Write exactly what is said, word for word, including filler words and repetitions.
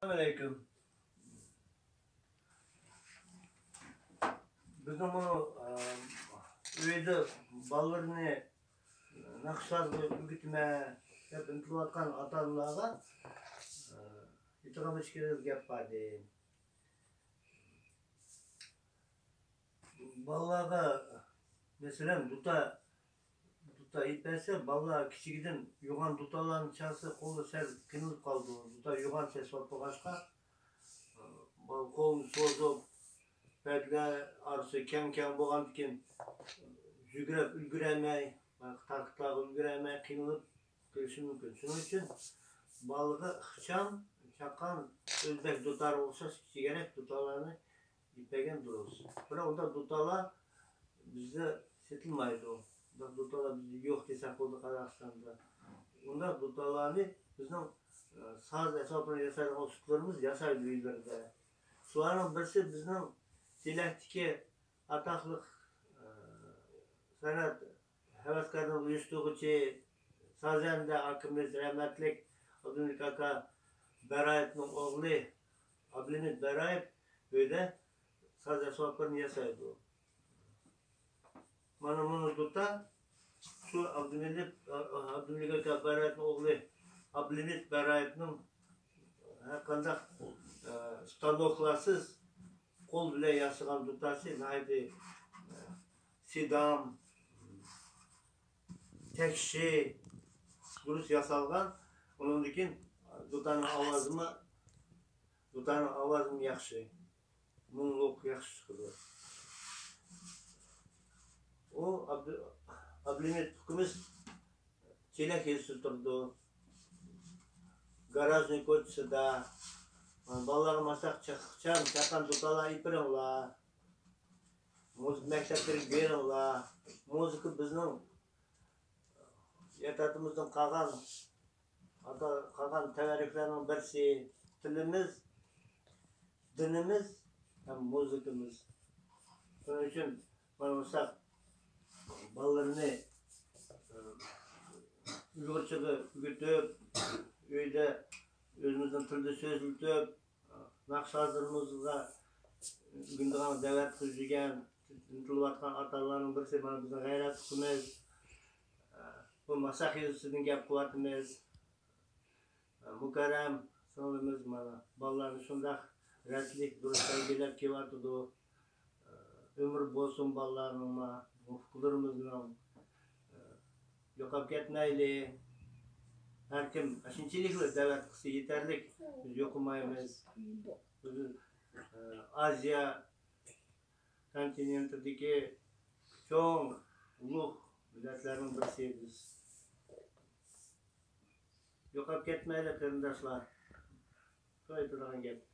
ئەسسالامۇئەلەيكۇم. بىزنىڭ بۇ، ئە، ئۆيدە بالىلىرىنى ناخشا سازغا ئۆگىتىمەن دەپ ئىنتىلىۋاتقان ئاتا-ئانىلارغا، ئە، ئېيتىدىغان بىر ئىككى گەپ بار ئىدى. بالىلارغا، مەسىلەن، دۇتا، دۇتا ئېيتىپ بەرسە، بالىلار كىچىكىدىن يوغان دۇتالارنى چالسا، قولى سەل قىينىلىپ قالىدۇ. دۇتا يوغان سېسىپ بولغاچقا، بالا قولىنى سوزۇپ، پەردىلەر ئارىسى كەڭ-كەڭ بولغاندىكىن، يۈگۈرۈپ ئۈلگۈرەلمەي، تاختىلارغا ئۈلگۈرەلمەي، قىينىلىپ قېلىشى مۇمكىن. شۇنىڭ ئۈچۈن بالىغا ئىخچام، چاققان، ئۆزبەك دۇتارغا ئوخشاش كىچىككىنە دۇتالارنى ئېلىپ بەرگەن دۇرۇس. بىراق ئۇنداق دۇتالار بىزدە سېتىلمايدۇ. ئۇنداق دۇتالار بىزدە يوق دېسەك بولىدۇ قازاقىستاندا. ئۇنداق دۇتالارنى بىزنىڭ، ئە، ساز ئەسۋابىنى ياسايدىغان ئۇستىلىرىمىز ياسايدۇ ئۆيلىرىدە. شۇلارنىڭ بىرسى بىزنىڭ چېلەكتىكى ئاتاقلىق، ئە، سەنئەت ھەۋەسكارلىرىنىڭ ئۇيۇشتۇرغۇچى، سازەندە ئاكىمىز رەھمەتلىك ئابدۇمەلىك ئاكا بەرايېۋنىڭ ئوغلى ئابلىمىت بەرايېۋ ئۆيدە ساز ئەسۋابلىرىنى ياسايدۇ. مانا مۇنۇ دۇتا شۇ ئابدۇمەلىك، ئابدۇمەلىك ئاكا بەرايېۋنىڭ ئوغلى ئابلىمىت بەرايېۋنىڭ ھەرقانداق، ئە، ستانوكلارسىز قول بىلەن ياسىغان دۇتاسى ناھايىتى، ئە، سىدام، تەكشى، دۇرۇس ياسالغان. ئۇنىڭدىن كېيىن دۇتانىڭ ئاۋازىمۇ، دۇتانىڭ ئاۋازىمۇ ياخشى. مۇڭلۇق، ياخشى چىقىدۇ. ئۇ ئابدۇ-، ئابلىمىت ئۇكىمىز چېلەك يېزىسىدا تۇرىدۇ. گاراژنىي كوچىسىدا. بالىلارغا ماختاق چاققان، چاققان دۇتالار ئېلىپ بېرىڭلار. مۇزىكا مەكتەپلىرىگە بېرىڭلار. مۇزىكا بىزنىڭ ئەجدادىمىزدىن قالغان، قالغان تەۋەررۈكلەرنىڭ بىرسى. تىلىمىز، دىنىمىز ھەم مۇزىكىمىز. شۇنىڭ ئۈچۈن مانا مۇشۇنداق بالىلىرىنى، ئە، ئۇيغۇرچىغا ئۆگىتىپ، ئۆيدە ئۆزىمىزنىڭ تىلىدا سۆزلىتىپ، ناخشا سازلىرىمىزغا ئۆگىنىدىغان دەۋەت قىلىپ يۈرگەن، ئىنتىلىۋاتقان ئاتا-ئانىلارنىڭ بىرسى مانا بىزنىڭ غەيرەت ئۇكىمىز. بۇ ماساق يېزىسىدىن گەپ قىلىۋاتىمىز. مۇكەررەم سىڭلىمىز مانا بالىلارنى شۇنداق رەتلىك، دۇرۇس تەربىيەلەپ كېلىۋاتىدۇ. ئۆمرى بولسۇن بالىلارنىڭمۇ، ئۇكىلىرىمىزنىڭ. يوقاپ كەتمەيلى. ھەركىم شۇنچىلىكلا دەۋەت قىلسا يېتەرلىك، بىز يوقىمايمىز. بىز، ئە، ئازىيا كونتىنېنتىدىكى چوڭ، ئۇلۇغ مىللەتلەرنىڭ بىرسى بىز. يوقاپ كەتمەيلى، قېرىنداشلار. شۇ ئېيتىدىغان گەپ.